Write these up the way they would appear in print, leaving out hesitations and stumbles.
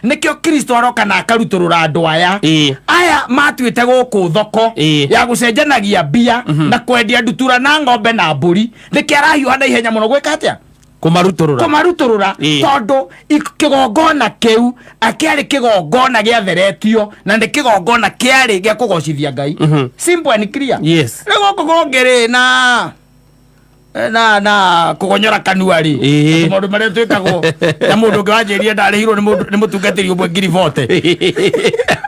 Nĩkĩo Kristo aroka na akarutũrũra andũ aya. Aya matuĩte gũkũ thoko ya gũcenjanagia mbia na kwendia ndutura na ng'ombe na mbũri. Nĩkĩo arahiũha na ihenya mũno gwĩka atĩa? Kũmarutũrũra. Kũmarutũrũra. Tondũ kĩgongona kĩu kĩarĩ kĩgongona gĩatheretio na nĩ kĩgongona kĩarĩ gĩa kũgocithia Ngai. Simple and clear. Rĩu gũkũ kũngĩ rĩ na na kũgonyora kanua rĩ, atĩ maũndũ marĩa twĩkagwo na mũndũ ũngĩ wanjĩrire ndarĩhirwo nĩ mũndũ nĩ mũtungatĩri ũmwe ngiri bote.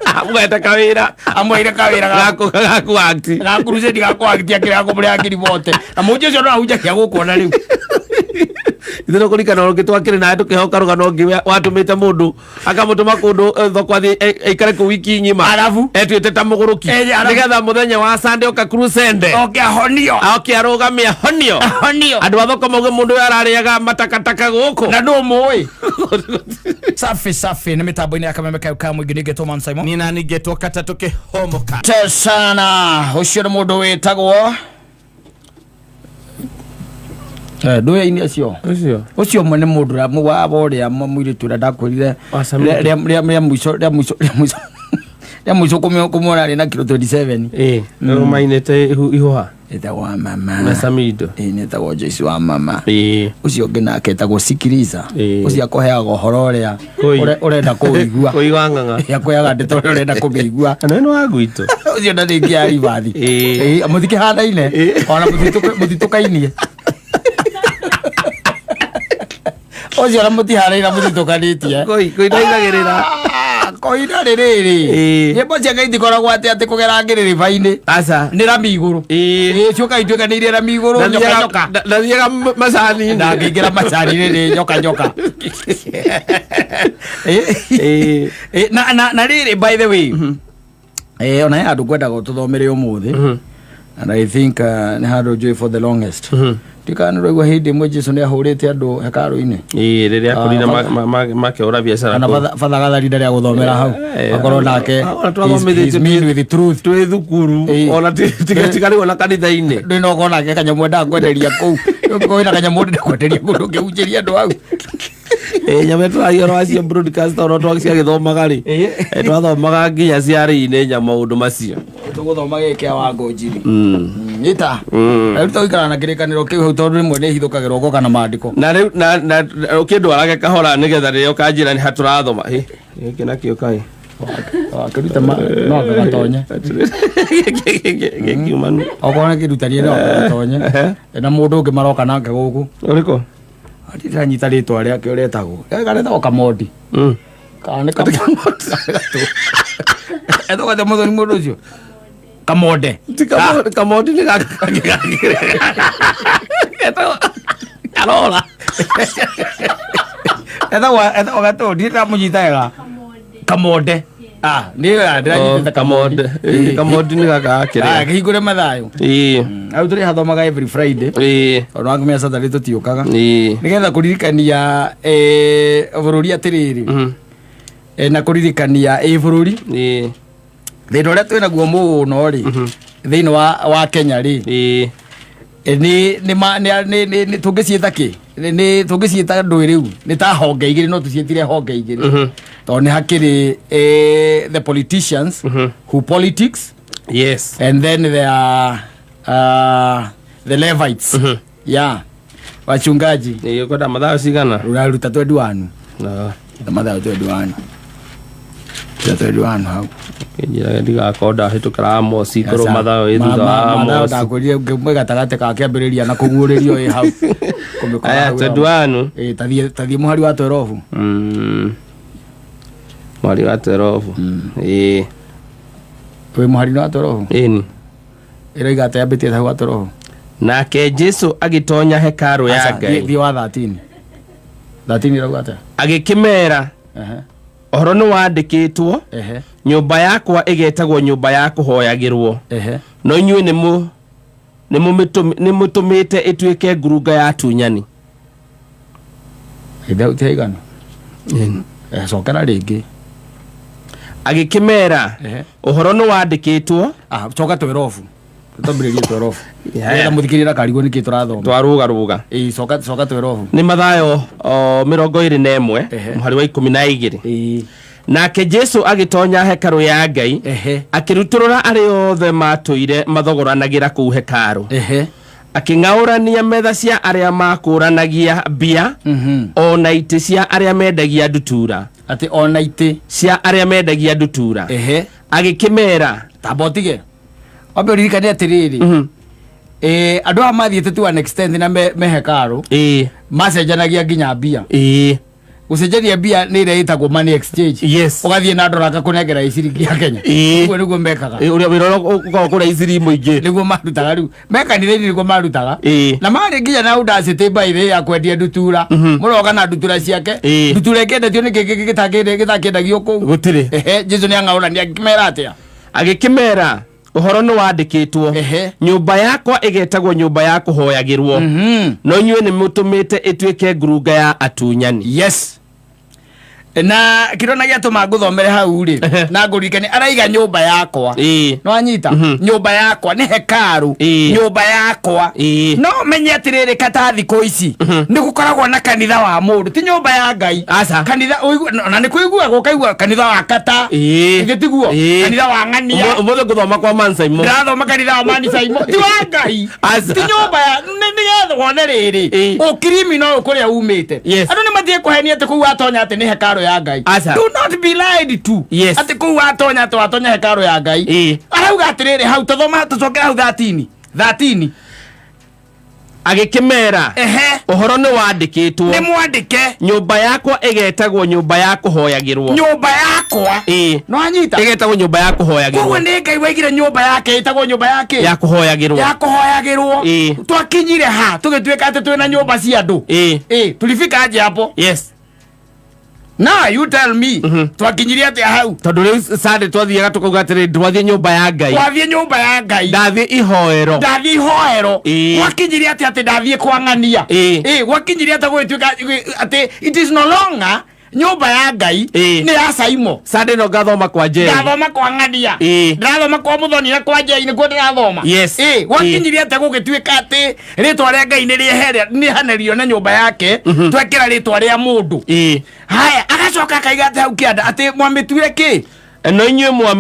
Amwete kawĩra. Amwĩre kawĩra gaku gaku act. Ga crusade ga kũ-act akĩrega kũmũrĩha ngiri bote, na mũhunjia ũcio no ahunjagia gũkũ ona rĩu. Ithuĩ nĩkũririkana ũngĩ twakĩrĩ nawe tũkĩhoka rũgano ũngĩ watũmĩte mũndũ akamũtũma kũndũ thoko athiĩ aikare kũu wiki ng'ima. Arabu. Etuĩte ta mũgũrũki. Arabu. Nĩgetha mũthenya wa Sunday oka crusade. Oke ahonio. Oke arũgame ahonio. Ahonio. Andũ a thoko mauge mũndũ ũyũ ararĩaga matakataka gũkũ. Na ndũ mũĩ. Safi safi nĩ mĩtambo-inĩ ya kameme kayo ka mũingĩ nĩngetwo Man Simon. Nĩ nani ngetwo katatũ kĩhomoka. Te sana ũcio nĩ mũndũ wĩtagwo ndũya-inĩ acio. Ũcio. Ũcio ũmwe nĩ mũndũ ũrĩa wa ũrĩa mũirĩtu ũrĩa ndakwĩrire Wa Samiri. rĩa mũico rĩa mũico rĩa mũico rĩa mũico kũmuona arĩ na kiro 27. Nĩrũmainĩte ihũha. Ĩtagwo wa mama. Na Samido. Nĩtagwo Joyce wa mama. Ũcio ũngĩ nake etagwo Sikiliza. Ũcio akũheaga ũhoro ũrĩa ũrenda kũũigua. Kũigua ng'ang'a. Akũheaga ndeto ũrĩa ũrenda kũmĩigua. Na nĩ wa gwitũ. Ũcio na rĩngĩ ya ribathi. Mũtikĩhanaine. Ona mũtitũkainie. Ũcio ona mũtihanaine mũtitũkanĩtie. Koi, koi ndaigagĩrĩra. Koina rĩrĩrĩ. Nyĩmbo cia Ngai itikoragwo atĩ atĩ kũgera ngĩrĩrĩba-inĩ. Aca. Nĩ rami igũrũ. Ciũka ituĩkanĩirie rami igũrũ, nyoka nyoka. Ndathiaga macani-inĩ. Ndangĩingĩra macani-inĩ nĩ nyoka nyoka. Na rĩrĩ, by the way, ona he handũ ngwendaga ũtũthomere ũmũthĩ. And I think nĩ handũ njũĩ for the longest. Ndikana nĩ ũraigua hĩndĩ ĩmwe Jesu nĩ ahũrĩte andũ hekarũ-inĩ. Rĩrĩa akorire makĩhũra biacara Kana kũu. Father Gathari ndarĩ agũthomera hau. Akorwo nake Ona twathomithĩtio he's mean with the truth. Twĩ thukuru, ona tigarĩo na kanitha-inĩ. Ndĩ no ũkorwo nake kanyamũ endaga kwenderia kũu. Ũngĩkorwo wĩna kanyamũ ndĩrenda kwenderia kũu ndũngĩhunjĩria andũ hau. Nyamũ tũragia ũhoro wacio broadcast ona twaciagĩthomaga rĩ. Twathomaga nginya ciarĩ-inĩ nya maũndũ macio. Tũgũthoma gĩkĩ kĩa Wangũnjiri. Nyita. Rĩu tũgũikara na kĩrĩkanĩro kĩu hau tondũ rĩmwe nĩ hithũkagĩrwo ngoka na maandĩko. Na rĩu na ũkĩndwarage kahora nĩgetha rĩrĩa ũkanjĩra nĩ ha tũrathoma. Gĩkĩ nakĩo kaĩ. Wakĩruta no anga gatonye. Gĩkiumanu. Okorwo nĩ kĩrutanie no anga gatonye. Na mũndũ ũngĩ maroka nake gũkũ. Ũrĩkũ? Ndiranyita rĩtwa rĩake ũrĩa etagwo. Karetagwo Kamondi. Kana nĩ Kamondi. Etagwo atĩa mũthoni mũndũ ũcio? Kamonde. Ti Kamondi nĩ gaka kangĩ gangĩ. Etagwo Karora. Etagwo gatũ, ndiramũnyita wega. Kamonde. Nĩ ndĩranyitĩte Kamonde. Kamondi nĩ gaka gakĩrĩa. Kĩhingũre mathayo. Hau tũrĩ hathomaga every Friday. Ona wangĩ Saturday tũtiũkaga. Nĩgetha kũririkania bũrũri atĩrĩrĩ. Na kũririkania ĩ bũrũri. Thĩna ũrĩa twĩnaguo mũno rĩ, thĩinĩ wa Kenya rĩ. Nĩ, nĩ ma, nĩ, nĩ, nĩ, nĩ, tũngĩciĩta kĩ? Nĩ, nĩ, tũngĩciĩta ndũĩ rĩu, nĩ ta honge igĩrĩ, no tũciĩtire honge igĩrĩ. Tondũ nĩ hakĩrĩ, the politicians who politics. And then there are the Levites. Yeah. Wachungaji. Nĩ ũkwenda mathaa cigana? Ũraruta twendi wanu. Mathaa twendi wanu. Ruta twendi wanu hau. Njĩraga ndigakorwo ndahĩtũkĩra Amosi, korwo mathaa ĩ thutha wa Mathaa Amosi. ndakwĩrire ngĩmwe gatagatĩ ka kĩambĩrĩria na kũguũrĩrio ĩ hau. Kũmĩkora Aya, hau twendi wanu. Tathiĩ mũhari wa twerobu. Mũhari wa twerobu. Wĩ mũhari wa twerobu? Ĩni. Ĩroiga atĩ yambĩtie hau wa twerobu. Nake Jesu agĩtonya hekarũ ya Aca, Ngai. thiĩ wa 13. 13 ĩrauga atĩa? Agĩkĩmera, ũhoro nĩ wandĩkĩtwo, nyũmba yakwa ĩgetagwo nyũmba ya kũhoyagĩrwo. No inyuĩ nĩ mũtũmĩte ĩtuĩke ngurunga ya atunyani. Ithe ti haigana. Cokera rĩngĩ. Agĩkĩmera, ũhoro nĩ wandĩkĩtwo. Coka twerobu. Twambĩrĩrie 12. Yeah. Nĩgetha mũthikĩrĩria akarigwo nĩkĩ tũrathoma. Twarũgarũga. Ĩĩ, coka coka 12. Nĩ Mathayo 21, mũhari wa 12. Nake Jesu agĩtonya hekarũ ya Ngai, akĩrutũrũra arĩa othe matũire mathogoranagĩra kũu hekarũ, akĩng'aũrania metha cia arĩa makũranagia mbia, ona itĩ cia arĩa mendagia ndutura. Atĩ ona itĩ cia arĩa mendagia ndutura. Agĩkĩmera, Tamba ũtige, wambe ũririkane atĩrĩrĩ, andũ aya mathiĩte to an extent na me hekarũ, macenjanagia nginya mbia. Gũcenjania mbia nĩ ĩrĩa ĩtagwo money exchange. Ũgathiĩ na ndora akakũnengera ciringi ya Kenya. Ũguo nĩguo mekaga. Ũrĩa wĩra ũrĩa ũkoragwo kũrĩa iciri mũingĩ. Nĩguo marutaga rĩu me kanitha-inĩ, nĩguo marutaga. Na marĩ nginya na audacity by the way ya kwendia ndutura. Mũroka na ndutura ciake. Ndutura ĩkĩendetio nĩ kĩ gĩtakĩendagio kũu? Gũtirĩ. Ehe, Jesu nĩ ang'aũrania, akĩmera atĩa? Agĩkĩmera, ũhoro nĩ wandĩkĩtwo, nyũmba yakwa ĩgetagwo nyũmba ya kũhoyagĩrwo, no inyuĩ nĩ mũtũmĩte ĩtuĩke ngurunga ya atunyani. Yes, na kĩrona gĩatũma ngũthomere hau rĩ, na ngũririkane araiga nyũmba yakwa. No anyita, nyũmba yakwa nĩ hekarũ. Nyũmba yakwa. No menye atĩrĩrĩ, kata thikũ ici nĩ gũkoragwo na kanitha wa mũndũ, ti nyũmba ya Ngai. Aca. Kanitha na nĩ kũiguagwo, ũkaigua kanitha wa kata. Githĩ tiguo? Kanitha wa ng'ania. Ũmũthĩ ngũthoma kwa Mansaimo. Ndĩrathoma kanitha wa Manicaimo, ti wa Ngai. Aca. Ti nyũmba ya nĩgetha wone rĩrĩ, ũkirimi no kũrĩa umĩte. Andũ nĩ mathiĩ kũhenia atĩ kũu watonya atĩ nĩ hekarũ ya Ngai. Aca. Do not be lied to. Atĩ kũu watonya atĩ watonya hekarũ ya Ngai. Arauga atĩrĩrĩ hau, tũthoma tũcokere hau 13 13. Agĩkĩmera, ũhoro nĩ wandĩkĩtwo, Nĩ mwandĩke, nyũmba yakwa ĩgetagwo nyũmba ya kũhoyagĩrwo. Nyũmba yakwa. No anyita. Ĩgetagwo nyũmba ya Koguo kũhoyagĩrwo. nĩ Ngai waigire nyũmba yake ĩtagwo nyũmba yake Ya kũhoyagĩrwo. Ya kũhoyagĩrwo. Twakinyire ha tũgĩtuĩka atĩ twĩna nyũmba cia andũ? Tulifika aje hapo? Now you tell me, twakinyirie atĩa hau? Tondũ rĩu Sunday twathiaga tũkauga atĩrĩ, twathiĩ nyũmba ya Ngai. Twathiĩ nyũmba ya Ngai. Ndathiĩ ihoero. Ndathiĩ ihoero. Gwakinyirie atĩ ndathiĩ kwa ng'ania? Gwakinyirie atĩ gũgĩtuĩka atĩ it is no longer nyũmba ya Ngai, nĩ ya Saimo? Sunday no ngathoma kwa Njeri. Ndathoma kwa ng'ania. Ndĩrathoma kwa Mũthoni na kwa Njei, nĩkuo ndĩrathoma. Gwakinyirie atĩ gũgĩtuĩka atĩ rĩtwa rĩa Ngai nĩ rĩehere, nĩhanerio na nyũmba yake, twekĩra rĩtwa rĩa mũndũ? Haya, agacoka akaiga atĩ hau kĩanda atĩ mwamĩtuire kĩ? No inyuĩ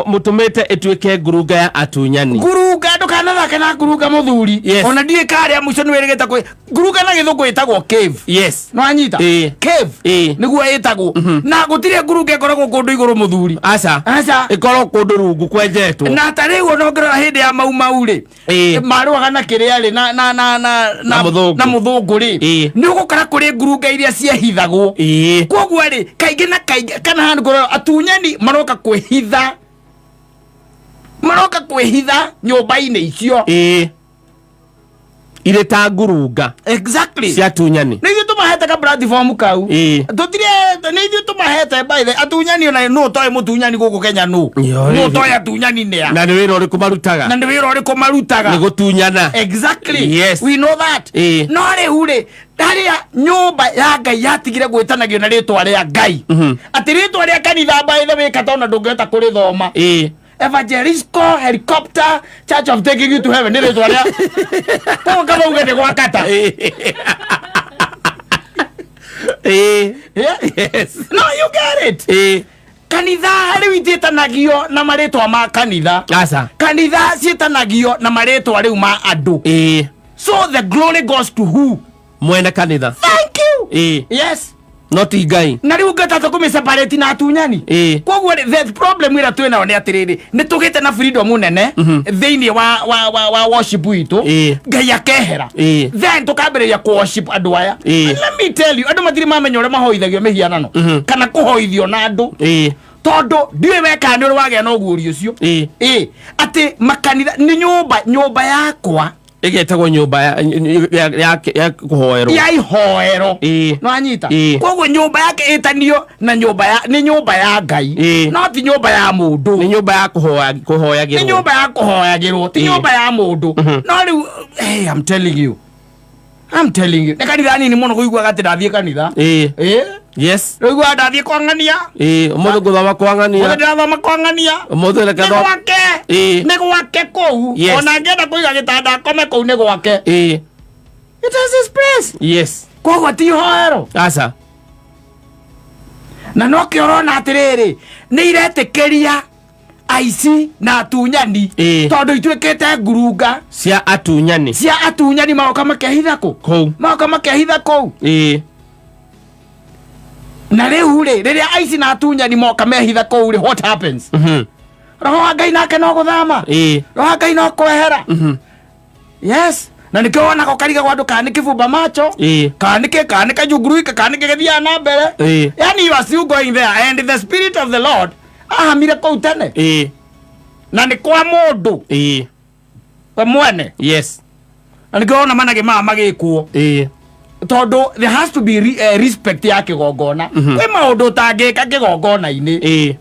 mũtũmĩte ĩtuĩke ngurunga ya atunyani. Ngurunga, ndũkanathake na ngurunga, mũthuri. Ona ndiũĩ karĩa mũico nĩ wĩrĩgĩte kwĩ ngurunga, na gĩthũngũ ĩtagwo cave. No anyita. Cave nĩguo ĩtagwo, na gũtirĩ ngurunga ĩkoragwo kũndũ igũrũ, mũthuri. Aca. Aca. Ĩkorwo kũndũ rungu kwenjetwo. Na ta rĩu ona ũngĩrora hĩndĩ ya Mau Mau rĩ, marũaga na kĩrĩa rĩ, na na na na Na mũthũngũ. Na mũthũngũ rĩ, nĩ ũgũkora kũrĩ ngurunga iria ciehithagwo. Koguo rĩ, kaingĩ na kaingĩ kana handũ kũrora atunyani maroka kwĩhitha, maroka kwĩhitha nyũmba-inĩ icio. Irĩ ta ngurunga cia atunyani. Nĩ ithuĩ tũmahete ka platform kau. Tũtirĩ, nĩ ithuĩ tũmahete by the atunyani. Ona nũ ũtoĩ mũtunyani gũkũ Kenya? Nũ nũ ũtoĩ atunyani nĩa? Na nĩ wĩra ũrĩkũ marutaga? Na nĩ wĩra ũrĩkũ marutaga? Nĩ gũtunyana. We know that. No rĩu rĩ, harĩa nyũmba ya Ngai yatigire gwĩtanagio na rĩtwa rĩa Ngai, atĩ rĩtwa rĩa kanitha, by the way, kata ona ndũngĩhota kũrĩthoma. Evangelisco Helicopter Church of Taking You to Heaven nĩ rĩtwa rĩa koguo kama uge nĩ gwakata. Yeah? No, you get it. Kanitha rĩu itiĩtanagio na marĩtwa ma kanitha. Aca. Kanitha ciĩtanagio na marĩtwa rĩu ma andũ. So the glory goes to who? Mwene kanitha. Thank you. Yes. No ti Ngai. Na rĩu ngĩtata kũmĩ-separate na atunyani. Koguo rĩ, the problem ĩrĩa twĩ nayo nĩ atĩrĩrĩ, nĩ tũgĩte na freedom nene thĩinĩ wa worship witũ. Ngai akehera. Then tũkambĩrĩria kũ worship andũ aya. And let me tell you, andũ matirĩ mamenya ũrĩa mahoithagio mĩhianano kana kũhoithio na andũ, tondũ ndiũĩ we kana nĩ ũrĩ wagĩa na ũguũri ũcio. Atĩ makanitha nĩ nyũmba yakwa Ĩgetagwo nyũmba ya kũhoerwo. Ya ihoero. No anyita. Koguo nyũmba yake ĩtanio na nyũmba ya nĩ nyũmba ya Ngai, no ti nyũmba ya mũndũ. Nĩ nyũmba ya Nĩ kũhoyagĩrwo. nyũmba ya kũhoyagĩrwo, ti nyũmba ya mũndũ. No rĩu, hey, I'm telling you, I'm telling you, nĩ kanitha nini mũno kũiguaga atĩ ndathiĩ kanitha. Rĩu ndathiĩ kwa ng'ania. Ũmũthĩ ngũthoma kwa Ũmũthĩ ng'ania. ndĩrathoma kwa ng'ania. Ũmũthĩ reke Nĩ gwake. Nĩ gwake kũu. Ona angĩenda kũiga gĩtanda akome kũu nĩ gwake. It is his place. Koguo ti ihoero. Aca. Na nokĩo ũrona atĩrĩrĩ, nĩ iretĩkĩria aici na atunyani, tondũ ituĩkĩte ngurunga cia atunyani, cia atunyani, magoka makehitha kũ? Kũu. Magoka makehitha kũu. Na rĩu rĩ, rĩrĩa aici na atunyani moka mehitha kũu rĩ, what happens? Roho wa Ngai nake no gũthama. Roho wa Ngai no kwehera. Yes, na nĩkĩo wonaga ũkarigagwo andũ kana nĩ kĩbumba macho, kana nĩ kĩ, kana nĩ kajunguruika, kana nĩ kĩgĩthiaga na mbere. Yani you are still going there and the spirit of the Lord ahamire kũu tene. Na nĩ kwa mũndũ we mwene. Na nĩkĩo wona managĩ maya magĩkwo, tondũ there has to be respect ya kĩgongona. Kwĩ maũndũ ũtangĩka kĩgongona-inĩ.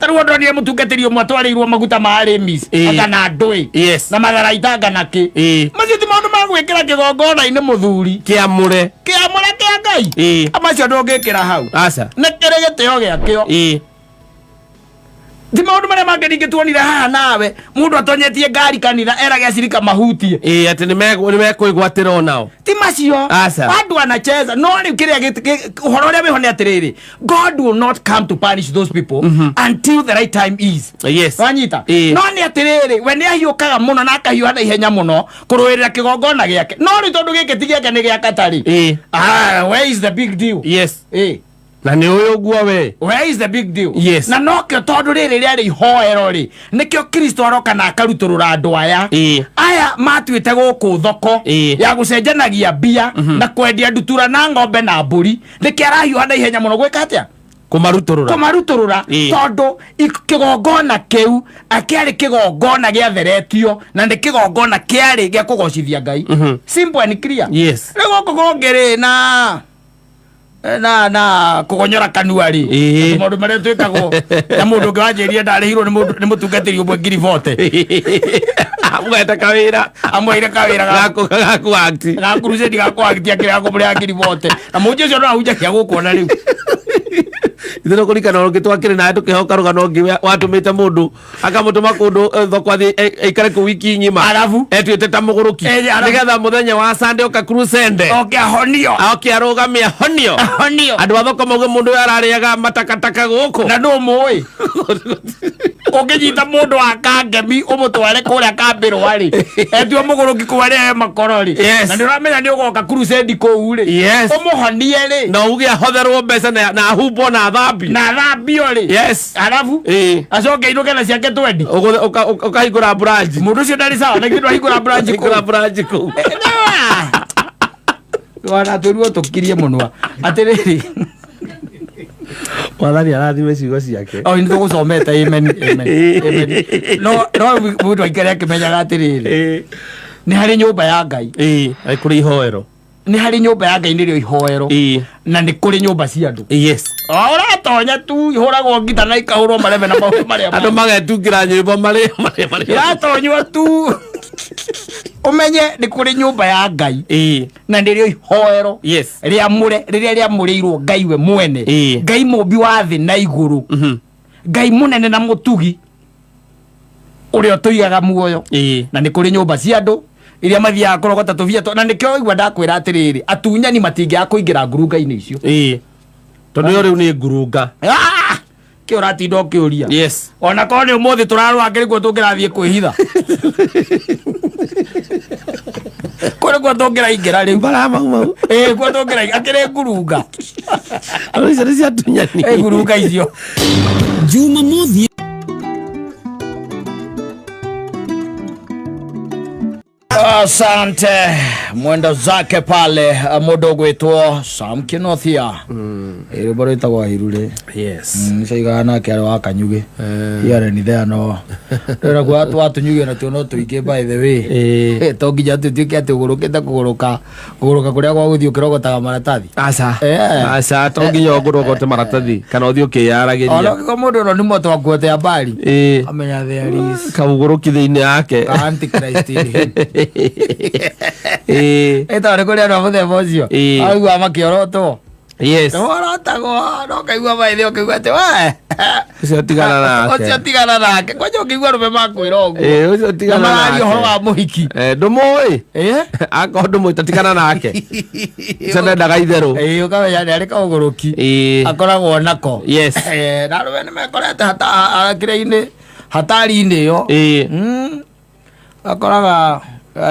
Ta rĩu ndonire mũtungatĩri ũmwe atwarĩirwo maguta ma arĩmis, anga na ndũĩ, na matharaita, anga na kĩ. Macio ti maũndũ ma gwĩkĩra kĩgongona-inĩ, mũthuri. Kĩamũre. Kĩamũre kĩa Ngai. Macio ndũngĩkĩra hau. Aca. Nĩ kĩrĩ gĩtĩo gĩakĩo. Ti maũndũ marĩa mangĩ ningĩ tuonire haha nawe, mũndũ atonyetie ngari kanitha, erage acirika mahutie. Atĩ nĩ mekwĩgwatĩra onao. Ti macio. Aca. Andũ anacheza. No rĩu kĩrĩa ũhoro ũrĩa wĩho nĩ atĩrĩrĩ, God will not come to punish those people until the right time is. Wanyita? No nĩ atĩrĩrĩ, we nĩ ahiũkaga mũno na akahiũha na ihenya mũno kũrũĩrĩra kĩgongona gĩake. No rĩu tondũ gĩkĩ ti gĩake, nĩ gĩa katarĩ, ah, where is the big deal? Na nĩ ũyũ ũguo we. Where is the big deal? Yes. Na nokĩo tondũ rĩrĩ rĩarĩ ihoero rĩ, nĩkĩo Kristo aroka na akarutũrũra andũ aya, aya matuĩte gũkũ thoko ya gũcenjanagia mbia na kwendia ndutura na ng'ombe na mbũri. Nĩkĩo arahiũha na ihenya mũno gwĩka atĩa? Kũmarutũrũra. Kũmarutũrũra. Tondũ kĩgongona kĩu kĩarĩ kĩgongona gĩatheretio na nĩ kĩgongona kĩarĩ gĩa kũgocithia Ngai. Simple and clear. Rĩu gũkũ kũngĩ rĩ, na kũgonyora kanua rĩ, maũndũ marĩa twĩkagwo na mũndũ ũngĩ wanjĩrire ndarĩhirwo nĩ mũtungatĩri ũmwe 40,000. Amwete kawĩra. Amwĩire kawĩra gaku act. Ga crusade, ga kũaktia, kĩrĩa gakũmũrĩha 40,000, na mũnji ũcio no ahunjagia gũkũ ona rĩu. Ithuĩ nĩ kũririkana ũngĩ twakĩrĩ nawe tũkĩhoka rũgano ũngĩ watũmĩte mũndũ akamũtũma kũndũ, thoko, athiĩ aikare kũu wiki ng'ima. Arabu. Etuĩte ta mũgũrũki. Arabu. Nĩgetha mũthenya wa Sunday oka crusade. Oke ahonio. Oke arũgame ahonio. Ahonio. Andũ a thoko mauge mũndũ ũyũ ararĩaga matakataka gũkũ. Na ndũ mũĩ ũngĩnyita mũndũ wa kangemi ũmũtware kũrĩa kambĩrwa rĩ, etue mũgũrũki kũu arĩage makoro rĩ, na nĩ ũramenya nĩ ũgoka crusade kũu rĩ, ũmũhonie rĩ, na uge ahotherwo mbeca na ahumbwo na athambio. Na athambio rĩ. Arabu acoke inũke na ciake 20. Ũkahingũra branch. Mũndũ ũcio ndarĩ sawa na kĩndũ ahingũra branch kũu. Hingũra branch kũu. Wana twĩruo tũkirie mũnwa atĩrĩrĩ. Mwathani arathime ciugo ciake. O nĩ tũgũcomete. Amen, amen, amen. No mũndũ aikare akĩmenyaga atĩrĩrĩ, nĩ harĩ nyũmba ya Ngai. Ĩĩ, kũrĩ ihoero. Nĩ harĩ nyũmba ya Ngai, nĩrĩo ihoero. Na nĩ kũrĩ nyũmba cia andũ. O ũratonya tu ihũragwo ngita na ikahũrwo marebe na maũndũ marĩa Andũ magetungĩra nyĩmbo marĩ iratonywo tu, ũmenye nĩ kũrĩ nyũmba ya Ngai na nĩrĩo ihoero rĩamũre, rĩrĩa rĩamũrĩirwo Ngai we mwene, Ngai mũmbi wa thĩ na igũrũ, Ngai mũnene na mũtugi ũrĩa ũtũigaga muoyo. Na nĩ kũrĩ nyũmba cia andũ iria mathiaga kũrogota tũbia na nĩkĩo waigua ndakwĩra atĩrĩrĩ, atunyani matingĩaga kũingĩra ngurunga-inĩ icio. Tondũ ĩyo rĩu nĩ ngurunga. Ah! Kĩ ũratinda ũkĩũria? Ona korwo nĩ ũmũthĩ tũrarũa kĩrĩ kuo tũngĩrathiĩ kwĩhitha, kũrĩ kuo tũngĩraingĩra rĩu. Bara mau mau. Ĩĩ, kuo tũngĩraingĩra akĩrĩ ngurunga. Icio nĩ cia atunyani. Ĩ ngurunga icio. Jumamothi. Asante mwendo zake pale, mũndũ ũgwĩtwo Sam Kinothia, rwĩmbo rwĩtagwo Ahirure. Nĩcaigaga nake arĩ wa Kanyugĩ here ni there, no rĩu twatunyugĩ natuo no tũingĩ, by the way. To nginya tũtuĩke atĩ ũgũrũkĩte kũgũrũka kũgũrũka kũrĩa gwa gũthiĩ ũkĩrogotaga maratathi. Aca. Aca, to nginya ũgũrogote maratathi kana ũthiĩ Ona ũkĩyaragĩria. ũngĩkorwo mũndũ ũno nĩ moto wakuote habari, amenya there is Kaũgũrũki thĩinĩ yake. Ka antichrist in him. Ĩtondũ nĩ kũrĩ andũ a mũthemba ũcio, aigua makĩorotwo. Nĩworotagwo no kaigua maithe ũkaigua atĩ we. Ũcio tigana nake. Ũcio tigana nake. Kwanja ũngĩigua arũme makwĩra ũguo. Ĩĩ, ũcio Na tigana mararia ũhoro nake. wa mũhiki. Eh, ndũmũĩ? Eh? Akorwo ndũmũĩ ta tigana nake. Ũcio ndendaga itherũ. Ĩĩ, ũkamenya nĩ arĩ kaũgũrũki. Ĩĩ. Akoragwo nako. Yes. Eh, na arũme nĩ mekorete kĩrĩa-inĩ hatari-inĩ ĩyo. Ĩĩ. Akoraga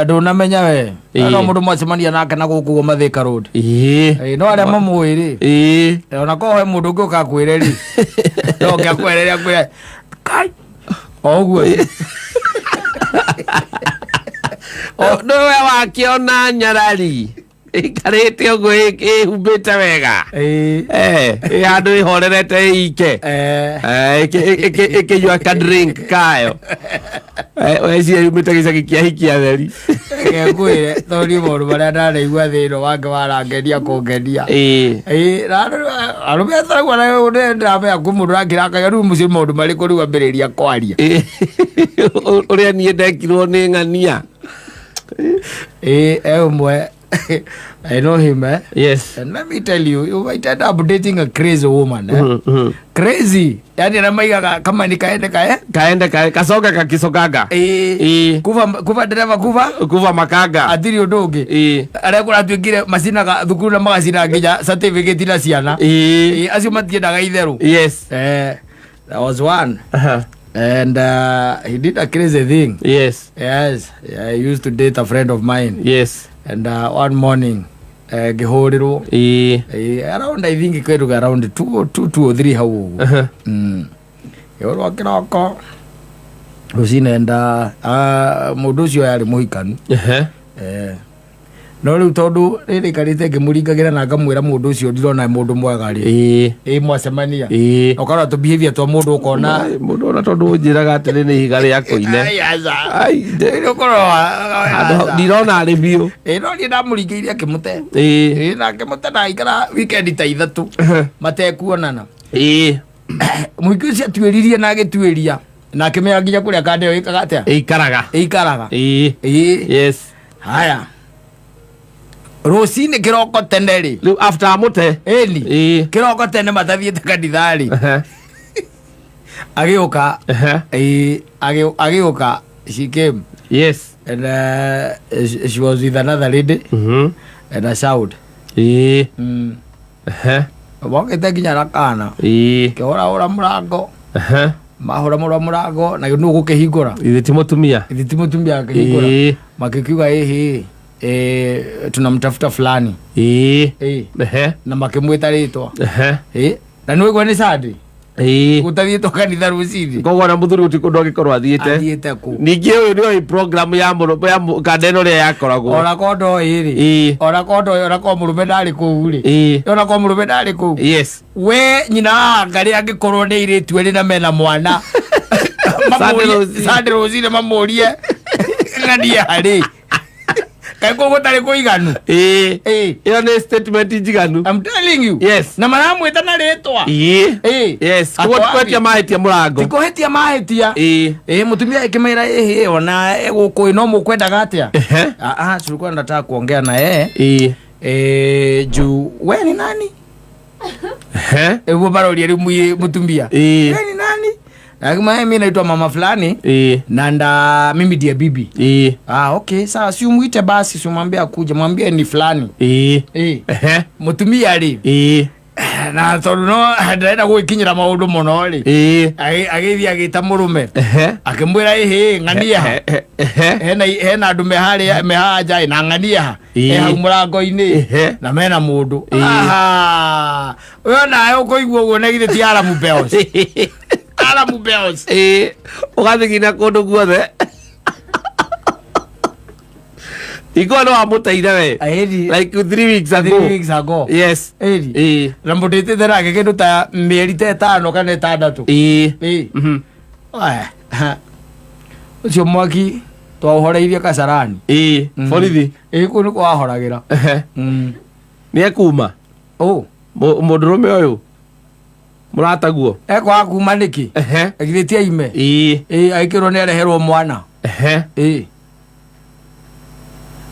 ndũnamenya we. Ĩĩ. No mũndũ mwacemania nake na gũkũ ũguo Mathika Road. Ĩĩ. Ĩĩ, no arĩa mamũĩ rĩ. Ĩĩ. Ona korwo he mũndũ ũngĩ ũka akwĩre rĩ. No ũngĩ akwĩre akwĩre kai. O ũguo. Nĩwe wakĩona nyarari ĩikarĩte ũguo ĩhumbĩte wega. Ĩĩ. Eh, ĩ handũ ĩhorerete ĩike. Eh. Eh, ĩkĩnyua ka drink kayo. Eh, weciria yumĩte gĩcagi kĩa hiki atheri. Reke ngwĩre tondũ niĩ maũndũ marĩa ndanaigua thĩ ĩno wangĩ warangenia kũngenia. Ĩĩ. Ĩĩ, na arũme ataragwo na ndĩramenya kwĩ mũndũ ũrakĩrakagia rĩu mũciĩ maũndũ marĩkũ rĩu ambĩrĩria kwaria. Ĩĩ. Ũrĩa niĩ ndekirwo nĩ ng'ania. Ĩĩ, e ũmwe I know him, eh? Yes. And let me tell you, you might end up dating a crazy woman, eh? Crazy. Yani anamaigaga kama ni kaende kae. Kaende kae kacoka kakicokaga. Ĩĩ. Ĩĩ. Kuva kuva dereva kuva Kuva makanga. atiri ũndũ ũngĩ. Ĩĩ. Arĩa kũratuĩkire macinaga thukuru na magacina nginya certificate na ciana. Ĩĩ. Ĩĩ, acio matiendaga itherũ. Yes. Eh, there was one Aha. and he did a crazy thing. Yes. Yes, I used to date a friend of mine. Yes. And one morning ngĩhũrĩrwo. Ĩĩ. Eh, around I think kweruga around 2 or 3 hau ũguo. Aha. Ngĩhũrwo kĩroko rũcinĩ nda mũndũ ũcio yarĩ mũhikanu. Aha. Eh, no rĩu tondũ rĩrĩ ikarĩte ngĩmũringagĩra na ngamwĩra mũndũ ũcio ndirona mũndũ mwega rĩ. Ĩĩ. Ĩ mwacemania. Ĩĩ. Ũkarora tũ behavior twa mũndũ ũkona. Ai, mũndũ ona tondũ ũnjĩraga atĩrĩ nĩ ihiga rĩa kũine. Ai, aca. Ai, Rĩu ũkorwo handũ ndirona arĩ biũ. Ĩ no niĩ ndamũringĩirie akĩmũte. Ĩĩ. Ĩ na akĩmũte na aikara weekend ta ithatũ matekuonana. Ĩĩ. Mũhiki ũcio atuĩririe na agĩtuĩria na akĩmenya nginya kũrĩa kanda ĩyo ĩkaga atĩa Ĩikaraga. ĩikaraga. Ĩĩ. Ĩĩ. Yes. Haya, rũcinĩ kĩroko tene rĩ. Rĩu after amũte. Ĩni. Ĩĩ. Kĩroko tene matathiĩte kanitha rĩ. Aha. Agĩũka. Aha. Ĩĩ, agĩũka, she came Yes. and she was with another lady and a child. Ĩĩ. Aha. Mokĩte nginya na kana. Ĩĩ. Kĩhũrahũra mũrango. Aha. Mahũra mũra mũrango na nũ gũkĩhingũra. Ithe ti mũtumia. Ithe ti mũtumia akĩhingũra. Ĩĩ. Makikiuga ĩhĩ tunamtafuta fulani. Ĩĩ. Ĩĩ. Ehe. Na makĩmwĩta rĩtwa. Ehe. Ĩĩ. Na nĩ waigua nĩ Sunday. Ĩĩ. Gũtathiĩtwo kanitha rũcinĩ. Koguo ona mũthuri gũtirĩ kũndũ angĩkorwo athiĩte. Athiĩte kũ? Ningĩ ũyũ nĩoĩ program ya mũrũ ya kanda ĩno ũrĩa yakoragwo. Ona korwo ndoĩ rĩ. Ĩĩ. Ona korwo ndoĩ ona korwo mũrũme ndarĩ kũu rĩ. Ĩĩ. Ona korwo mũrũme ndarĩ kũu. Yes. We nyina wa Ngarĩ angĩkorwo nĩ airĩtu erĩ na mena mwana. Sunday rũcinĩ. Sunday rũcinĩ mamũrie ng'ania harĩ. Kaĩ kũu gũtarĩ kũiganu? Ĩĩ. Ĩĩ. Ĩyo nĩ statement njiganu. I'm telling you. Yes. Na maramwĩta na rĩtwa. Ĩĩ. Ĩĩ. Yes. Koguo ti kũhĩtia mahĩtia mũrango. Ti kũhĩtia mahĩtia. Ĩĩ. Ĩĩ, mũtumia akĩmwĩra ĩhĩ ona gũkũ ĩ no mũkwendaga atĩa? Ehe. Ah, ah, tulikuwa nataka kuongea na yeye. Ĩĩ. Eh, juu we ni nani? Ehe. Hebu baroria rĩu mũtumia. Ĩĩ. We ni nani? Akima mimi naitwa mama fulani. Ĩĩ. Na nda mimi ndiye bibi. Ĩĩ. Ah, okay, sawa, si umuite basi, si umwambie akuje, mwambie ni fulani. Ĩĩ. Ĩĩ. Ehe. Mũtumia rĩ. Ĩĩ. Na tondũ no ndarenda gwĩkinyĩra maũndũ mũno rĩ. Ĩĩ. Agĩthiĩ agĩta mũrũme. Ehe. Akĩmwĩra ĩhĩ ng'ania ha. Ehe. Hena andũ me harĩa me haha nja ĩ, na ng'ania ha. Ĩĩ. E hau mũrango-inĩ. Ehe. Na mena mũndũ. Ĩĩ. Aha. Ũyũ nawe ũkũigua ũguo na githĩ ti Aramu Bells. Aramu Bells. Ĩĩ. Ũgathigina kũndũ guothe. Ikuwa no wamũteire we. Ĩni. Like 3 weeks ago. 3 weeks ago. Yes. Ĩni. Ĩĩ. Na mũndĩtĩte nake kĩndũ ta mĩeri ta ĩtano kana ĩtandatũ. Ĩĩ. Ĩĩ. Ũcio mwaki twaũhoreirie Kasarani. Ĩĩ. Borithi. Ĩĩ, kũu nĩkuo wahoragĩra. Ehe. Nĩ ekuma. Ũ. Mũndũrũme ũyũ. Mũrataguo. Ekwaga kuma nĩkĩ? Ehe. Githĩ ti aime? Ĩĩ. Ĩĩ, agĩkĩrwo nĩ areherwo mwana. Ehe. Ĩĩ.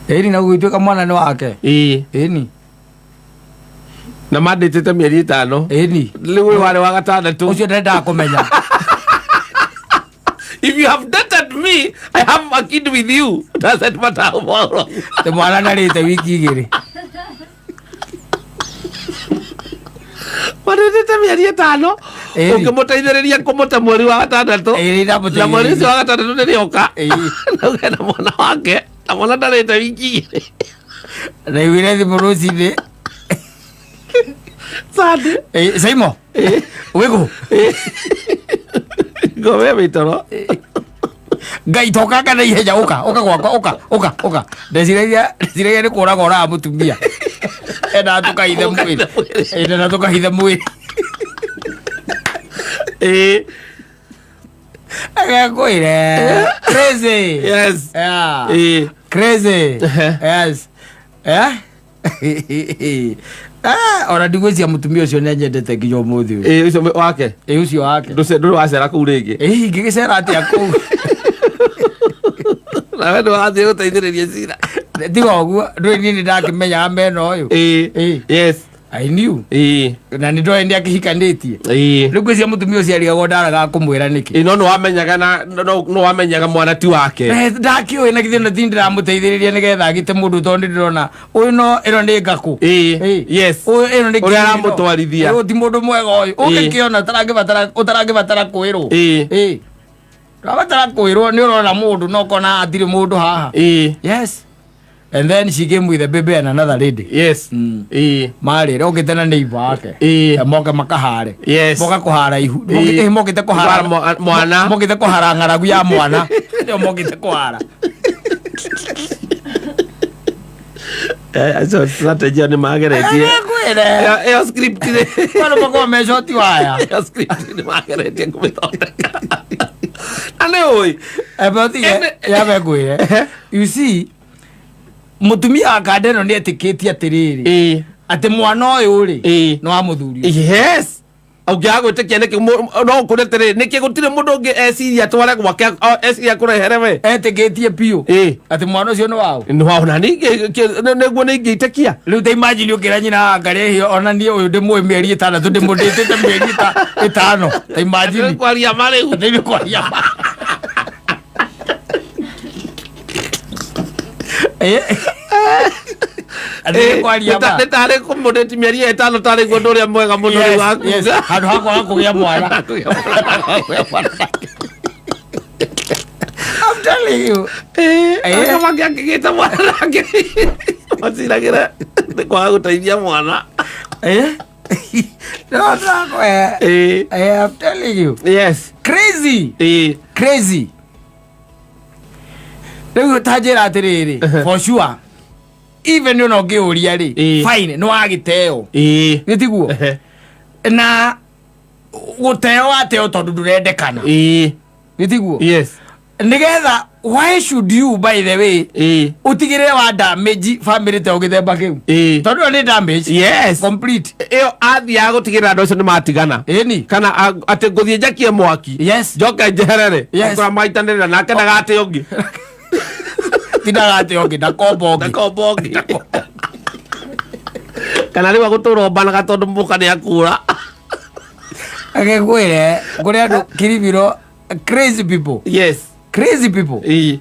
Ĩni na gũgĩtuĩka mwana nĩ wake. Ĩĩ. Ĩni. Na mandĩtĩte mĩeri 5. Ĩni. Rĩu ũyũ warĩ wa gatandatũ. Ũcio ndendaga kũmenya. If you have dated me, I have a kid with you. Doesn't matter how long. Atĩ mwana ndarĩte wiki 2. Mandĩtĩte mĩeri 5. Ĩni. Ũkĩmũteithĩrĩria kũmũte mweri wa gatandatũ. Ĩni, ndamũteithĩrĩria. Na mweri ũcio wa gatandatũ nĩrĩoka. Ĩĩ. Na ũgĩe na mwana wake. Na mwana ndarĩte wiki 2. Ndaiguire thimũ rũcinĩ. Sunday. Ĩĩ, Saimo. Wĩkũ? Ngome mĩtoro. Ngai tokanga na ihenya ũka ũka gwakwa ũka ũka ũka. Ndeciragia nĩ kũraga ũraga mũtumia. Endaga tũkahithe mwĩrĩ. Endaga tũkahithe mwĩrĩ. Ĩĩ. Agakwĩre. Crazy. Yes. Yeah. Ĩĩ. Crazy. Yes. Eh? Ah, ona ndigwĩcia mũtumia ũcio nĩanyendete nginya ũmũthĩ ũyũ. Ĩĩ, ũcio wake. Ĩĩ, ũcio wake. Ndũrĩ wacera kũu rĩngĩ. Ĩĩ, ingĩgĩcera atĩa kũu? Nawe nĩwathiĩ gũteithĩrĩria cira. Tiga ũguo, ndũĩ niĩ nĩndakĩmenyaga mena ũyũ. Ĩĩ. Ĩĩ. Yes. I knew. Ĩĩ. Na nĩndoĩ nĩakĩhikanĩtie. Ĩĩ. Rĩu ngwĩciria mũtumia ũcio arigagwo ndaragaga kũmwĩra nĩkĩ. Ĩĩ, no nĩwamenyaga na no nĩwamenyaga mwana ti wake. Ndakĩũĩ na githĩ ti ndĩramũteithĩrĩria nĩgetha agĩte mũndũ tondũ nĩndĩrona ũyũ no ĩno nĩ ngakũ. Ĩĩ. Yes. Ũyũ ĩno nĩ Ũrĩa aramũtwarithia. Ũyũ ti mũndũ mwega ũyũ. Ũngĩkĩona ũtarangĩbatara kwĩrwo. Ĩĩ. Ĩĩ. Ũrabatara kwĩrwo nĩ ũrona mũndũ no ũkona hatirĩ mũndũ haha. Ĩĩ. Yes. And then she came with a baby and another lady. Yes. Ĩĩ. Marĩ okĩte na neighbor wake. Ĩĩ. Moke makahare. Yes. Moka kũhara ihu. Ĩĩ. Mokĩte kũhara mwana. Mokĩte kũhara ng'aragu ya mwana. Ndio mokĩte kũhara. Acio strategy nĩ mageretie. Kwĩre. Ĩyo script nĩ. Bado makorwo me shoti waya. Ĩyo script nĩ mageretie kũmĩthondeka. Na nĩ ũĩ. Ebe yabe ngwĩre. You see, mũtumia wa kanda ĩno nĩ etĩkĩtie atĩrĩrĩ. Ĩĩ. Atĩ mwana ũyũ rĩ. Ĩĩ. Nĩ wa mũthuri ũcio. Yes. Ũngĩaga gwĩtĩkia nĩkĩ no ũkũre atĩrĩrĩ nĩkĩ gũtirĩ mũndũ ũngĩ eciria atware gwake eciria kũrehere we. Etĩkĩtie biũ. Ĩĩ. Atĩ mwana ũcio nĩ waũ. Nĩ waũ na nĩguo nĩ ingĩitĩkia. Rĩu ta imagine ũkĩra nyina wa Ngarĩ ona niĩ ũyũ ndĩmũĩ mĩeri 6 ndĩmũndĩtĩte mĩeri 5. Ta imagine. Kwaria ma rĩu. Nĩ kwaria ma. Atĩ kwaria ma. Nĩ tarĩ kũmũndĩti mĩeri 5 tarĩ guo ũndũ ũrĩa mwega mũno rĩu wa kuga. Handũ ha kwaga kũgĩa mwana. I'm telling you. Ĩĩ. Mangĩ akĩgĩte mwana nake. Maciragĩra nĩ kwaga gũteithia mwana. No, no, I'm telling you. Yes. Crazy. Ĩĩ. Crazy. Rĩu ta njĩra atĩrĩrĩ, for sure. Even ona ũngĩũria rĩ, fine, nĩ wagĩteo. Ĩĩ. Nĩ tiguo? Na gũteo wateo tondũ ndũrendekana. Ĩĩ. Nĩ tiguo? Yes. Nĩgetha why should you by the way Ĩĩ. ũtigĩrĩre wa damage family ta ũgĩthemba kĩu? Ĩĩ. Tondũ ĩyo nĩ damage. Yes. Complete. Ĩyo athiaga gũtigĩrĩra andũ acio nĩ matigana. Ĩni. Kana atĩ ngũthiĩ njakie mwaki. Yes. Njoke njeherere. Yes. Kũra maitanĩrĩra nake ndagate ũngĩ. Ti ndagate ũngĩ, ndakomba ũngĩ. Ndakomba ũngĩ. Kana rĩu agũtũra ombanaga tondũ mũka nĩ akura. Agĩkwĩre kũrĩ andũ kiribiro crazy people. Yes. Crazy people. Ĩĩ.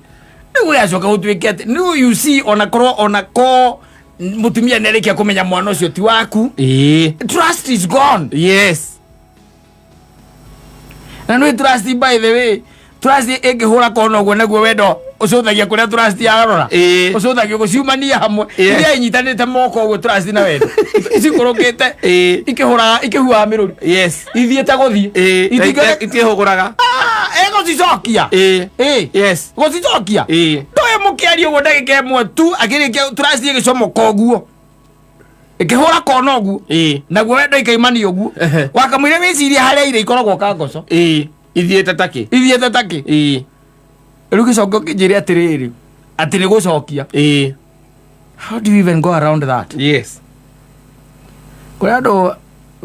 Rĩu ũracoka gũtuĩke atĩ no you see ona korwo ona ko mũtumia nĩarĩkia kũmenya mwana ũcio ti waku. Ĩĩ. Trust is gone. Yes. Na nĩ trust by the way. Trust ĩngĩhũra kona ũguo naguo wendo ũcũthagia kũrĩa trust yarora. Ĩĩ. Ũcũthagia gũciumania hamwe. Yes. Iria inyitanĩte moko ũguo trust na wendo. Cikũrũkĩte. Ĩĩ. Ikĩhũraga ikĩhuaga mĩrũri. Yes. Ithiĩte gũthiĩ. Ĩĩ. Itingĩrĩ- Itiĩhũgũraga. Ĩgũcicokia. Ĩĩ. Ĩĩ. Yes. Gũcicokia. Ĩĩ. Ndoĩ mũkĩaria ũguo ndagĩka ĩmwe tu akĩrĩkia trust ĩgĩcomoka ũguo. Ĩkĩhũra kona ũguo. Ĩĩ. Naguo wendo ikaimania ũguo. Wakamũira wĩcirie harĩa iria ikoragwo kangoco. Ĩĩ. Ithiĩte takĩ. Ithiĩte takĩ. Ĩĩ. Rĩu gĩcoka ũkĩnjĩre atĩrĩrĩ. Atĩ nĩ gũcokia. Ĩĩ. How do you even go around that? Yes. Kũrĩ andũ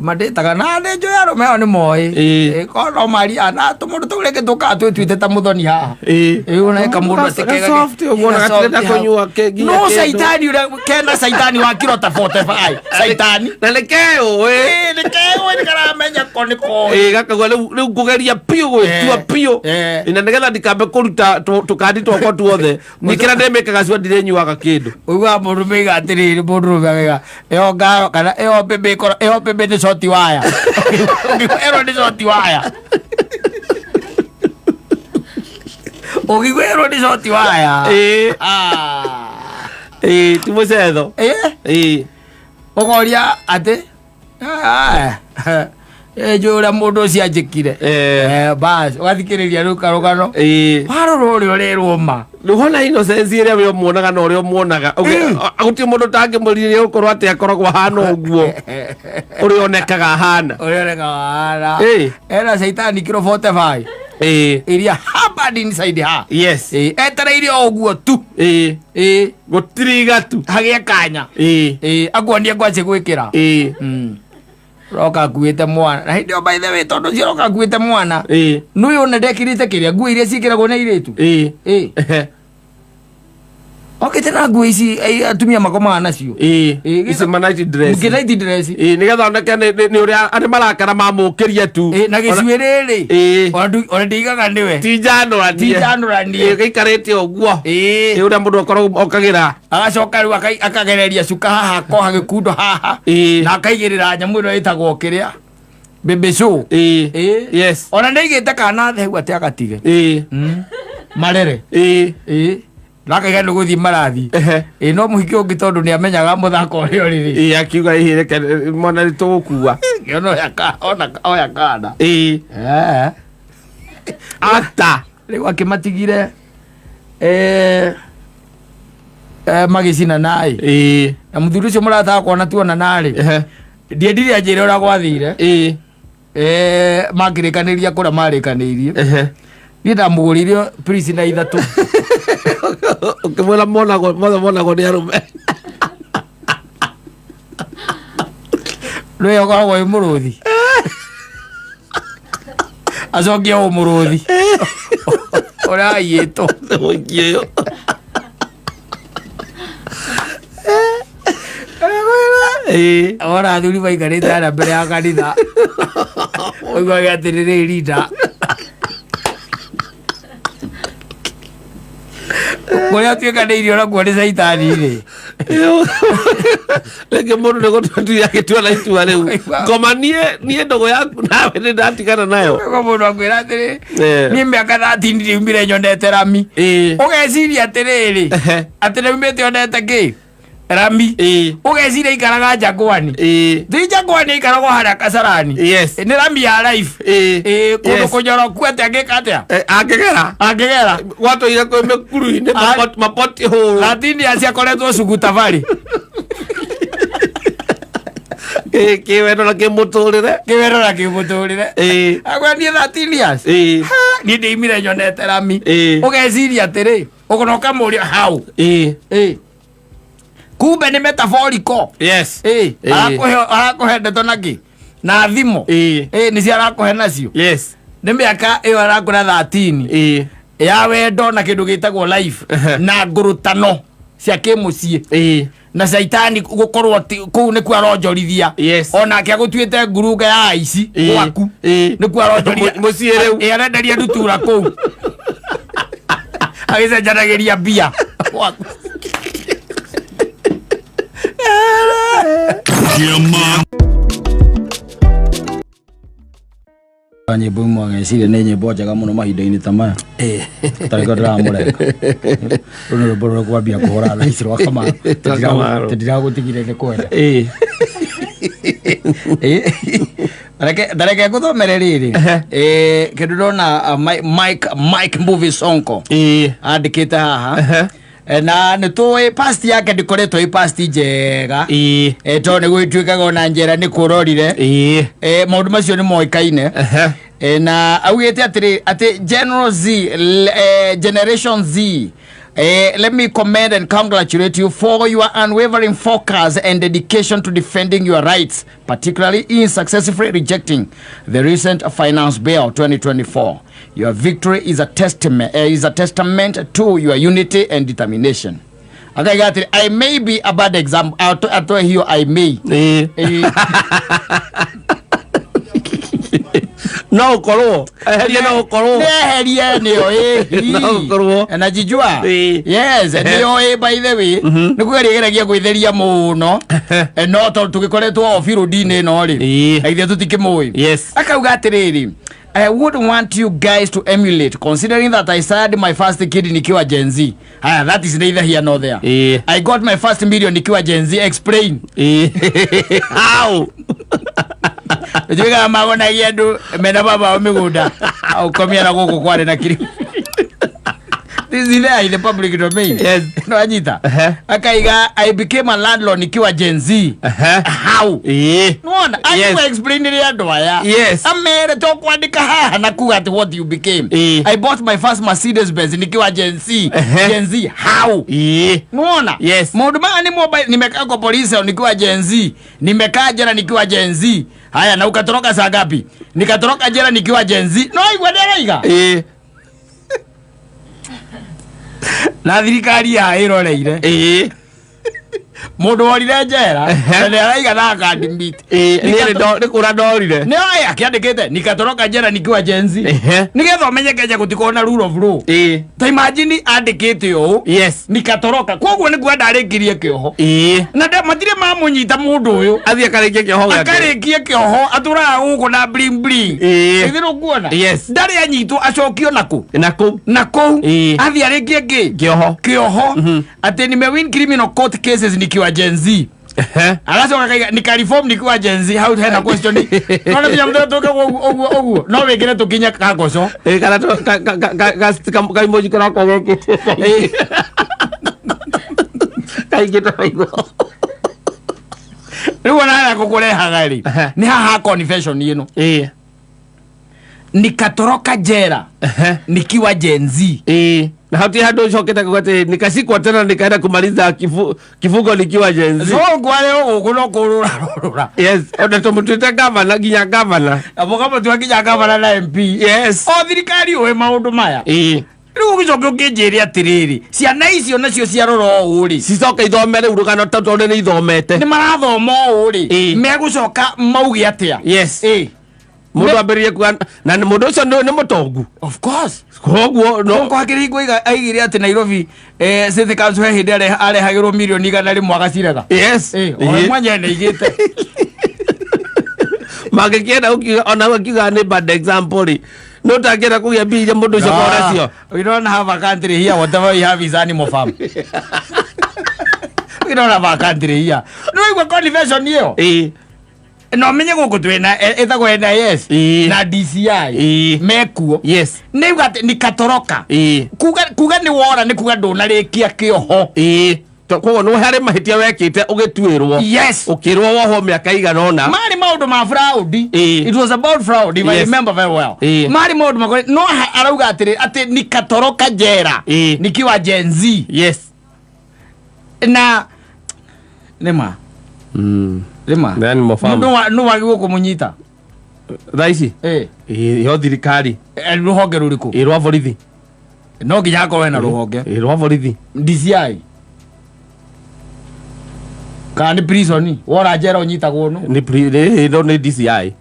Mandĩtaga na nĩ njũĩ arũme ao nĩ moĩ. Ĩĩ. Korwo no maria na tũmũndũ tũu rĩngĩ tũkaga twĩtuĩte ta mũthoni haha. Ĩĩ. Ĩĩ, ona kamũndũ atĩ Ga soft ũguo na gatirenda kũnyua nginya No kĩndũ. caitani ũrĩa kena caitani wa kiro ta 45 caitani. Na nĩ keũĩ. Ĩĩ, nĩ keũĩ nĩ karamenya ko nĩ koĩ. Ĩĩ, gakaigua rĩu ngũgeria biũ gwĩtua biũ. Na nĩgetha ndikambe kũruta tũkandi twakwa tuothe. Niĩ kĩrĩa ndĩmĩkaga cio ndirĩnyuaga kĩndũ. Ũiguaga mũndũ meiga atĩrĩrĩ, mũndũ rũme akaiga ĩyo ngaro kana ĩyo mbĩmbĩ ĩkorwo ĩyo mbĩmbĩ nĩ coti waya. Ũngĩigua ĩrwo nĩ coti waya. Ũngĩigua ĩrwo nĩ coti waya. Ĩĩ. Ah. Ĩĩ, ti mũcetho. Ĩĩ. Ĩĩ. Ũkoria atĩ njũĩ ũrĩa mũndũ ũcio anjĩkire. Bas, ũgathikĩrĩria rĩu karũgano. Warora ũrĩa ũrerwo ma. Rĩu hona innocence ĩrĩa we ũmuonaga na ũrĩa ũmuonaga. Gũtirĩ mũndũ ũtangĩmũrirĩria gũkorwo atĩ akoragwo ahana ũguo. Ũrĩa onekaga ahana. Ũrĩa onekaga ahana. Ena caitani kiro 45. Iria hammered inside her. Yes. Etereire o ũguo tu. Gũtirĩ igatu. Hagĩe kanya. Akuonie ngwacĩ gwĩkĩra. Roka akuĩte mwana. Na hĩndĩ ĩyo by the way tondũ ũcio roka akuĩte mwana. Nũyũ ona ndekĩrĩte kĩrĩa nguo iria ciĩkĩragwo nĩ airĩtu. Okĩte na nguo ici atumia makomaga nacio. Ici ma night dress. Ngĩ night dress. Nĩgetha oneke nĩ ũrĩa arĩ marakara mamũkĩria tu. Na gĩcuĩrĩ rĩ. Ona ndiigaga nĩwe. Ti njanũranie. Ti njanũranie. Gĩikarĩte ũguo. Ũrĩa mũndũ akoragwo okagĩra. Agacoka rĩu akagereria cuka haha, akoha gĩkundo haha. Na akaigĩrĩra nyamũ ĩno ĩtagwo kĩrĩa. Bebe show. Yes. Ona nĩaigĩte kana thĩ hau atĩ agatige. Marere. Na akaiga nĩ gũthiĩ marathiĩ. No mũhiki ũngĩ tondũ nĩamenyaga mũthako ũrĩa ũrĩ rĩ. Akiuga ĩĩ, reke mwana nĩ tũgũkua. Ona oya kana. Ata. Rĩu akĩmatigire, magĩcina naĩ. Na mũthuri ũcio mũrata wakwa ona tuona narĩ. Ndiendire anjĩre ũrĩa gwathire. Makĩrĩkanĩria kũrĩa marĩkanĩirie. Niĩ ndamũgũrĩire prisoner ithatũ. Ũkĩmwĩra mothe monagwo nĩ arũme. Nĩwe ũkoragwo wĩ mũrũthi. Acokie ũ mũrũthi. Ũrĩa aiyĩtwo. Mũingĩ ũyũ. Wona athuri maikarĩte harĩa mbere ya kanitha. Ũiguaga atĩrĩrĩ rinda. Kũrĩa atuĩkanĩirio nakuo nĩ caitani rĩ. Rĩngĩ mũndũ nĩ gũtua agĩtua na itua rĩu. Ngoma niĩ ndũgũ yaku nawe nĩ ndatigana nayo. Ũguo mũndũ akwĩra atĩrĩ, niĩ mĩaka 13 ndiumire nyonete rami. Ũgeciria atĩrĩrĩ, atĩ nĩumĩte onete kĩ? Rami. Ũgeciria ikaraga Jagwani. Thi Jagwani ikaragwo harĩa Kasarani. Nĩ rami ya life. Kũndũ kũnyoroku atĩa angĩka atĩa? Angĩgera. Angĩgera. Gwatũire kwĩ mĩkuru-inĩ, mapoti hole. Latini aciakoretwo Suguta Valley. Kĩwendo na kĩmũtũrĩre. Kĩwendo na kĩmũtũrĩre. Agwa niĩ 13 years. Ha, niĩ ndĩimire nyonete rami. Ũgeciria atĩrĩ, ũkona ũkamũria how. Kumbe nĩ metaphorical. Yes. Arakũhe ndeto na kĩ? Na thimo. Nĩcio arakũhe nacio. Yes. Nĩ mĩaka ĩyo arakũra 13. Ya wendo na kĩndũ gĩtagwo life. Na ngũrũtano cia kĩmũciĩ. Na caitani gũkorwo atĩ kũu nĩkuo aronjorithia. Yes. Onake agũtuĩte ngurunga ya aici gwaku. Nĩkuo aronjorithia. Mũciĩ rĩu. Arenderia ndutura kũu. Agĩcenjanagĩria mbia. Gwaku. Nyĩmbo imwe ageciria nĩ nyĩmbo njega mũno mahinda-inĩ ta maya. Tarĩko ndĩramũrenga. Rũu nĩ rwĩmbo rũrĩa kwambia kũhũra thaa ici rwa Kamaru. Rwa Kamaru. Tĩndiragũtigire nĩ kwenda. Reke ngũthomere rĩrĩ. Kĩndũ ndona, Mike Mbuvi Sonko. Andĩkĩte haha. Na nĩ tũĩ past yake ndĩkoretwo ĩ past njega. Tondũ nĩ gũgĩtuĩkaga ona njera nĩ kũrorire. Maũndũ macio nĩ moĩkaine. Na augĩte atĩrĩ, atĩ General Z, Generation Z, Let me commend and congratulate you for your unwavering focus and dedication to defending your rights, particularly in successfully rejecting the recent Finance Bill 2024. Your victory is a testament to your unity and determination. Akaiga atĩrĩ, "I may be a bad example." Atoe hiyo "I may". No ũkorwo eherie, no ũkorwo. Nĩeherie nĩyo ĩ. No ũkorwo. Najijua. Yes, nĩyo ĩ. By the way, nĩ kũgeria geragia gwĩtheria mũno. No tondũ tũgĩkoretwo off-road-inĩ ĩno rĩ, na ithuĩ tũtikĩmũĩ. Akauga atĩrĩrĩ, "I would want you guys to emulate, considering that I started my first kid nikiwa Gen Z." Haya, that is neither here nor there. "I got my first million nikiwa Gen Z." Explain. How? Njugaga magonagia andũ mena baba wa mĩgũnda ũkomia na gũkũ kwarĩ na kiri. This is there in the public domain. No anyita. Akaiga, "I became a landlord nikiwa Gen Z." How? Nona yes. Explain rĩ andũ aya. Amere to kwandĩka haha na kuga atĩ what you became. "I bought my first Mercedes Benz nikiwa Gen Z." Gen Z how? Nona. Maũndũ maya nĩ mobile. "Nimekaa kwa polisi nikiwa Gen Z. Nimekaa jela nikiwa Gen Z." Haya, na ukatoroka saa ngapi? "Nikatoroka jela nikiwa Gen Z." No igua ndĩraiga. Na thirikari ya ĩroreire. Mũndũ worire njera na nĩ araiga na akadimit. Niĩ nĩ kũra ndorire. Nĩ oĩ akĩandĩkĩte "nikatoroka jela nikiwa Gen Z". Nĩgetha ũmenye Kenya gũtikorwo na rule of law. Ta imagine andĩkĩte ũũ. Nikatoroka. Koguo nĩ kuga ndarĩkirie kĩoho. Na matirĩ mamũnyita mũndũ ũyũ. Athiĩ akarĩkie kĩoho gĩake. Akarĩkie kĩoho atũraga gũkũ na bling bling. Ĩthĩ nĩũkuona? Yes. Ndarĩ anyitwo acokio nakũ? Nakũ. Na kũu. Athiĩ arĩkie kĩ? Kĩoho. Kĩoho. Atĩ "nimewin criminal court cases nikiwa Gen Z". Agacoka kaiga "nikareform nikiwa Gen Z". Hau hena question. No nĩ nginya mũthenya tũke ũguo ũguo ũguo. No wĩkĩre tũkinye kagoco. Kana kaimoji karakwa gekĩte kaingĩte maitho. Rĩu ona harĩa gũkũrehaga rĩ, nĩ haha confession ĩno. "Nikatoroka jela nikiwa Gen Z." Na hatirĩ handũ ũcokete kuga atĩ "nikashikwa tena nikaenda kumaliza kifungo nikiwa Gen Z". So ngware gũkũ no kũrũra rũra. Yes, ona tũmũtuĩte gavana, nginya gavana. Mũkamũtua nginya gavana na MP. O thirikari ũĩ maũndũ maya. Rĩu ũgĩcoke ũkĩnjĩre atĩrĩrĩ, ciana icio nacio ciarora ũũ rĩ, cicoke ithome rĩu rũgano ta tondũ nĩ ithomete. Nĩ marathoma ũũ rĩ, megũcoka mauge atĩa? Mũndũ ambĩrĩrie kuga na nĩ mũndũ ũcio nĩ mũtongu. Of course. Koguo no no hakĩrĩ hingo aigire atĩ Nairobi City Council he hĩndĩ arehagĩrwo mirioni 100 agacirega. Ona mwenyewe nĩ aigĩte. Mangĩkĩenda gũkiuga ona akiuga nĩ bad example rĩ, no tangĩenda kũgĩa mbia iria mũndũ ũcio akorwo nacio. We don't have a country here. Whatever we have is animal farm. We don't have a country here. No igua confession ĩyo. No menye gũkũ twĩna ĩtagwo NIS na DCI mekuo. Nĩ uga atĩ nikatoroka. Kuga nĩ wora nĩ kuga ndũnarĩkia kĩoho. Koguo nĩ harĩ mahĩtia wekĩte ũgĩtuĩrwo. Ũkĩrwo wohwo mĩaka igana ũna. Marĩ maũndũ ma fraud. It was about fraud, if I remember very well. Marĩ maũndũ makore no arauga atĩrĩ atĩ "nikatoroka jela nikiwa Gen Z". Na nĩma nĩma. The animal farm. Mũndũ nũ wagĩrĩirwo kũmũnyita? Thaa ici yo thirikari. Rũhonge rũrĩkũ? Rwa borithi. No nginya akorwo hena rũhonge. Rwa borithi. DCI kana nĩ prison? Wora njera ũnyitagwo nũ? Nĩ no nĩ DCI.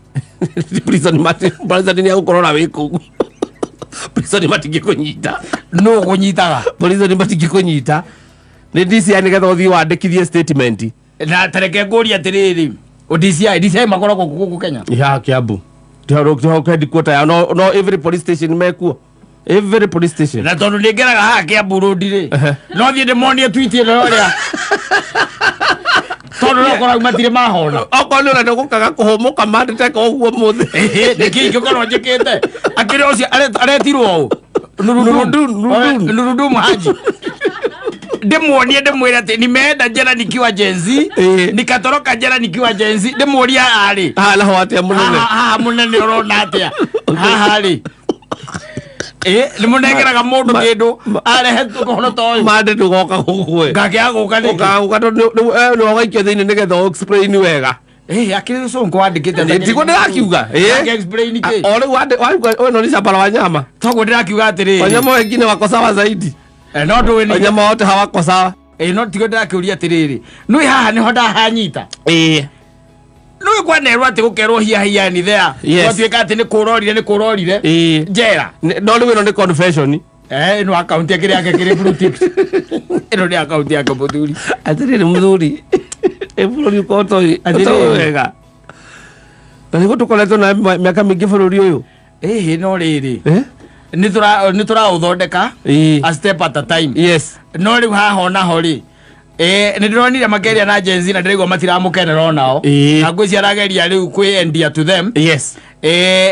Nĩ prison mati prison nĩ agũkorora wĩ kũu. Prison matingĩkũnyita. Nũ ũkũnyitaga? Prison matingĩkũnyita, nĩ DCI nĩgetha ũthiĩ wandĩkithie statement. Na tareke ngũrie atĩrĩrĩ, o DCI makoragwo gũkũ Kenya? Ya Kiambu headquarter yao, no every police station mekuo, every police station. Na tondũ nĩ ngeraga haha Kiambu Road rĩ, no thiĩ ndĩmonie tweet ĩno ũrĩa tondũ no korwo matirĩ mahona. Okorwo nĩ ũrenda gũkaga kũhũmũka mandĩteka ũguo mũthĩ. Nĩkĩ ingĩkorwo njĩkĩte akĩrĩ ũcio aretirwo ũ? Nurudun, Nurudun. Nurudum Haji, ndĩmuonie ndĩmwĩre atĩ nimeenda jela nikiwa Gen Z, nikatoroka jela nikiwa Gen Z. Ndĩmuorie haha rĩ, haha naho atĩa mũnene? Haha mũnene ũrona atĩa haha rĩ? Nĩ mũnengeraga mũndũ kĩndũ arehe ũhoro ta ũyũ. Mande ndũgoka gũkũ. Ngakĩaga gũka nĩkĩ? Ũkaga tondũ nĩ ũgaikio thĩinĩ nĩgetha explain wega. Akĩrĩ Sonko wandĩkĩte. Tiguo ndĩrakiuga. Ake explain kĩ? O rĩu wauga ĩno nĩ shamba la wanyama. Toguo ndĩrakiuga atĩrĩrĩ. Wanyama wengine wako sawa zaidi. No ndũĩ nĩ Wanyama wote hawako sawa. No tiguo ndĩrakĩũria atĩrĩrĩ. Nũĩ haha nĩho ndahanyita. Nũĩ kwanerwo atĩ gũkerwo hia hia ni there. Yes. Gwatuĩka atĩ nĩ kũrorire nĩ kũrorire. Njera. No rĩu ĩno nĩ confession. Ĩno akaunti yake yake kĩrĩ blue tick. Ĩno nĩ akaunti yake mũthuri. Atĩrĩrĩ mũthuri. Ĩ bũrũri ũkorwo Atĩrĩrĩ. wega. Na nĩguo tũkoretwo na mĩaka mĩingĩ bũrũri ũyũ. No rĩrĩ. Nĩ tũraũthondeka a step at a time. Yes. No rĩu haha onaho rĩ. Nĩ ndĩronire makeria na Gen Z na ndĩraigua matiramũkenera onao. Na ngwĩciria arageria rĩu kwĩendia to them. Yes.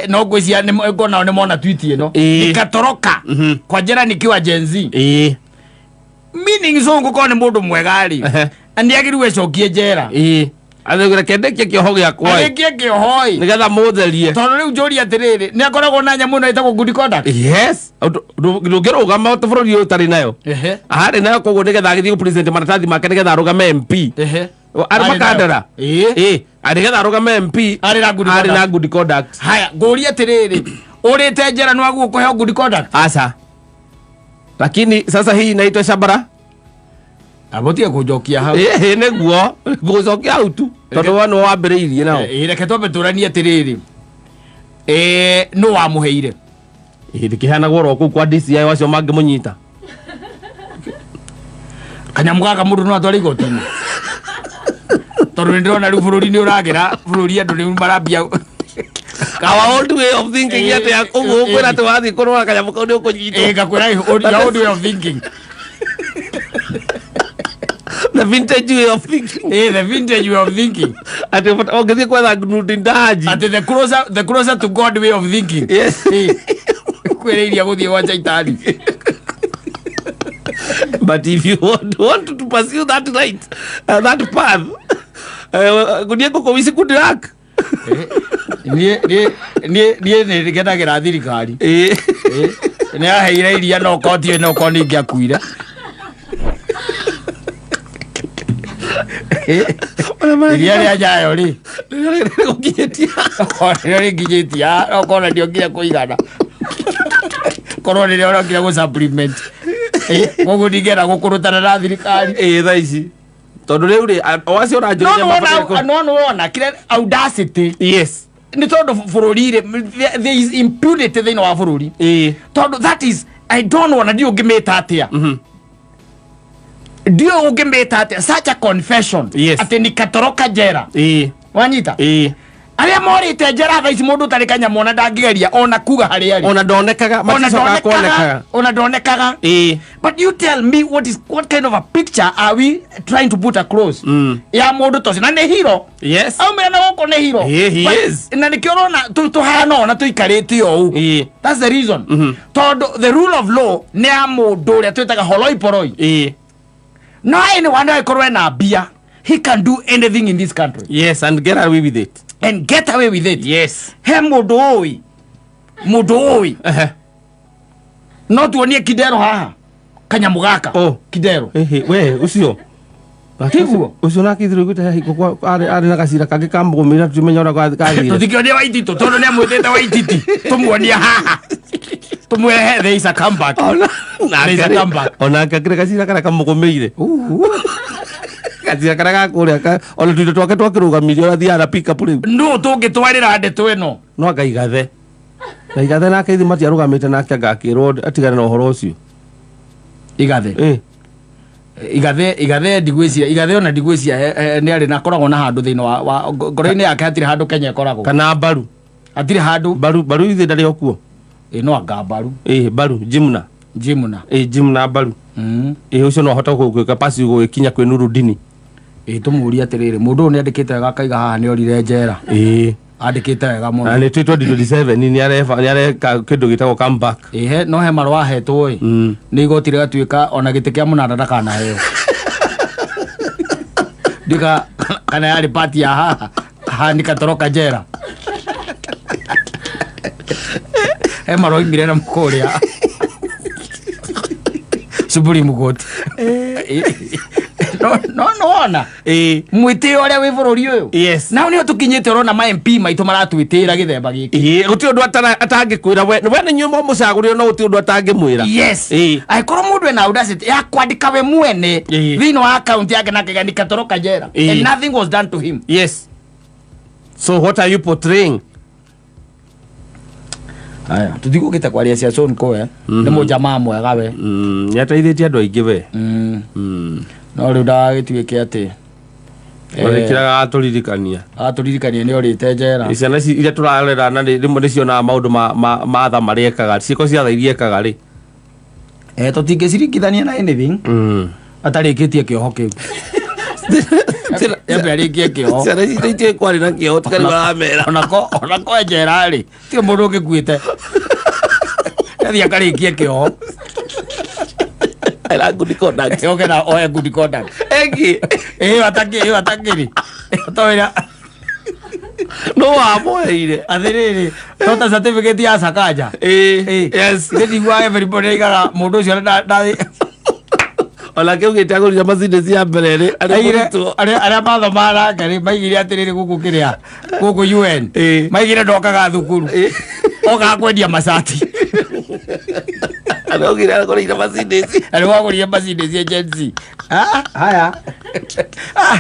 No ngwĩciria ngonao nĩ mona tweet ĩno. Nikatoroka kwa njĩra nikiwa Gen Z. Meaning Sonko korwo nĩ mũndũ mwega rĩ. Nĩ agĩrĩirwo acokie njera. Athegũra kendekie kĩoho gĩakwa. Arĩkie kĩoho ĩ. Nĩgetha mũtherie. Tondũ rĩu njũrie atĩrĩrĩ, nĩ akoragwo na nyamũ ĩno ĩtagwo good conduct? Yes. Ndũngĩrũgama bũrũri ũyũ ũtarĩ nayo. Arĩ nayo koguo nĩgetha agĩthiĩ gũpresent maratathi make nĩgetha arũgame MP. Arĩ Makandara. Nĩgetha arũgame MP. Arĩ na good Arĩ na conduct. good conduct. Haya, ngũrie atĩrĩrĩ, ũrĩte njera nĩ wagwo kũheo good conduct? Aca. Lakini sasa hii inaitwa shabara. Abotie kũnjokia hau. Nĩguo ngũcokia hau tu tondũ we nĩwe wambĩrĩirie nao. Reke twambe tũranie atĩrĩrĩ. Nũ wamũheire? Ndĩkĩheanagwo oro kũu kwa DCI wacio mangĩmũnyita. Kanyamũ gaka mũndũ no atware igoti-inĩ. Tondũ nĩ ndĩrona rĩu bũrũri nĩ ũragĩra, bũrũri andũ rĩu marambia Our old way of thinking atĩ ũguo ũkwĩra atĩ wathiĩ kũrwara kanyamũ kau nĩ ũkũnyitwo. Ngakwĩra your old way of thinking. The vintage way of thinking. The vintage way of thinking. Ati ũngĩthiĩ kwetha ndindaji. Ati the closer to God way of thinking. Yes. Kwĩrĩiria gũthiĩ gwa Shaitani. But if you want to pursue that right, that path, gũthiĩ ngũkũ ici good luck. Niĩ nĩ ngenagĩra thirikari. Nĩ yaheire iria no koti ĩno okorwo nĩ ingĩakuire. Iria rĩa Nyayo rĩ. Rĩgũkinyĩtie. Rĩrĩa rĩnginyĩtie, okorwo ndiokire kũigana. Korwo rĩrĩa ũrokire gũ supplement. Koguo ndingĩenda gũkũrũtana na thirikari. Thaa ici. Tondũ rĩu rĩ, o acio ũranjũria No nĩwona kĩrĩa audacity. Yes. Nĩ tondũ bũrũri rĩ, there is impunity thĩinĩ wa bũrũri. Tondũ that is, I don't know, na ndiũ ũngĩmĩta atĩa. Ndiũ ũngĩmĩta atĩa, such a confession. Yes. Atĩ nikatoroka njera. Wanyita? Arĩa morĩte njera thaa ici mũndũ ũtarĩ kanyamũ ona ndangĩgeria ona kuga harĩa arĩ. Ona ndonekaga, maticokaga kuonekaga. Ona ndonekaga. But you tell me what kind of a picture are we trying to put across? Ya mũndũ ta ũcio. Na nĩ hero. Yes. Aumĩra na gũkũ nĩ hero. He But is. na nĩkĩo ũrona tũhana ona tũikarĩte o ũũ. That's the reason. Tondũ the rule of law nĩ ya mũndũ ũrĩa twĩtaga holoi poroi. No anyone angĩkorwo ena mbia, he can do anything in this country. Yes, and get away with it. And get away with it. Yes. He mũndũ ũĩ. Mũndũ ũĩ. No tuonie Kidero haha. Kanyamũ gaka. Kidero. We, ũcio. Tiguo. Ũcio nake ithuĩ gwĩte hingo kwa arĩ na gacira kangĩ kamũgũmĩra tũtimenya ũrĩa gathire. Tũtikĩonie Waititũ tondũ nĩ amwĩtĩte Waititi. Tũmuonie haha. Tũmwĩre there is a comeback. There is a comeback. Onake akĩrĩ gacira karĩa kamũgũmĩire. Gacira karĩa ga kũrĩa ona tũindo twake twakĩrũgamirie ũrĩa athiaga na pick up rĩu. Nũ tũngĩtwarĩra ndeto ĩno? No anga Igathe. Na Igathe nake ithuĩ matiarũgamĩte nake anga akĩrwo atigane na ũhoro ũcio. Igathe. Igathe ndigwĩciria, Igathe ona ndigwĩciria nĩ arĩ na akoragwo na handũ thĩinĩ wa ngoro-inĩ yake hatirĩ handũ Kenya ĩkoragwo. Kana Mbaru. Hatirĩ handũ. Mbaru ithuĩ ndarĩ o kuo. No anga Mbaru. Mbaru, Jimna. Jimna. Jimna Mbaru. Ũcio no ahote gũgĩka pasi gũgĩkinya kwĩ Nurudini. Tũmũrie atĩrĩrĩ, mũndũ ũyũ nĩ andĩkĩte wega akaiga haha nĩ orire njera. Andĩkĩte wega mũno. Na nĩ 2027 nĩ areka kĩndũ gĩtagwo comeback. No he marũa ahetwo ĩ. Nĩ igoti rĩgatuĩka ona gĩtĩ kĩa mũnanda ndakanaheo. Ndika kana yarĩ part ya haha. Haha nikatoroka njera. He marũa oimire na kũrĩa. Supreme Court. No no no Ĩĩ. Mwĩtĩo ũrĩa wĩ bũrũri ũyũ. Yes. Nao nĩo tũkinyĩte, ũrona ma MP maitũ maratwĩtĩra gĩthemba gĩkĩ. Ĩĩ, gũtirĩ ũndũ atangĩkwĩra. We nĩ inyuĩ mũmũcagũrire, no gũtirĩ ũndũ atangĩmwĩra. Yes. Ĩĩ. Angĩkorwo mũndũ ena audacity ya kwandĩka we mwene thĩinĩ wa account yake na kĩgani katoroka jera and nothing was done to him. Yes, so what are you portraying? Aya, tũtigũkĩte kwaria cia Sonko, we nĩ mũjamaa mwega we. Nĩ ateithĩtie andũ aingĩ we. No rĩu ndagagĩtuĩke atĩ Wĩkĩraga atũririkania. Agatũririkania nĩ orĩte njera. Ciana ici iria tũrarera na rĩmwe nĩ cionaga maũndũ ma tha marĩa ekaga, ciĩko cia tha iria ekaga rĩ. Tũtingĩciringithania na anything atarĩkĩtie kĩoho kĩu, embe arĩkie kĩoho. Ciana ici itiũĩ kwarĩ na kĩoho, tiga rĩu aramera. Onako njera rĩ, tirĩ mũndũ ũngĩkuĩte, athiĩ akarĩkie kĩoho. Era good conduct. Oke na oe good conduct. Ĩngĩ. Ĩyo atakĩ, ĩyo atakĩrĩ towĩra. No wamweire. Atĩrĩrĩ, tota certificate ya Sakaja. Ĩĩ, yes. Nĩ ndiguaga everybody aigaga mũndũ ũcio Ona kĩu gĩte agũrire macini cia mbere rĩ arĩ aigire mũrutwo. Arĩa mathomaga nake rĩ, maigire atĩrĩrĩ, gũkũ kĩrĩa, gũkũ UN, maigire ndokaga thukuru, okaga kwendia macati. Araugire agũrĩire macini ici. Arĩ wagũrire macini cia Gen Z. Ah, haya. Ah,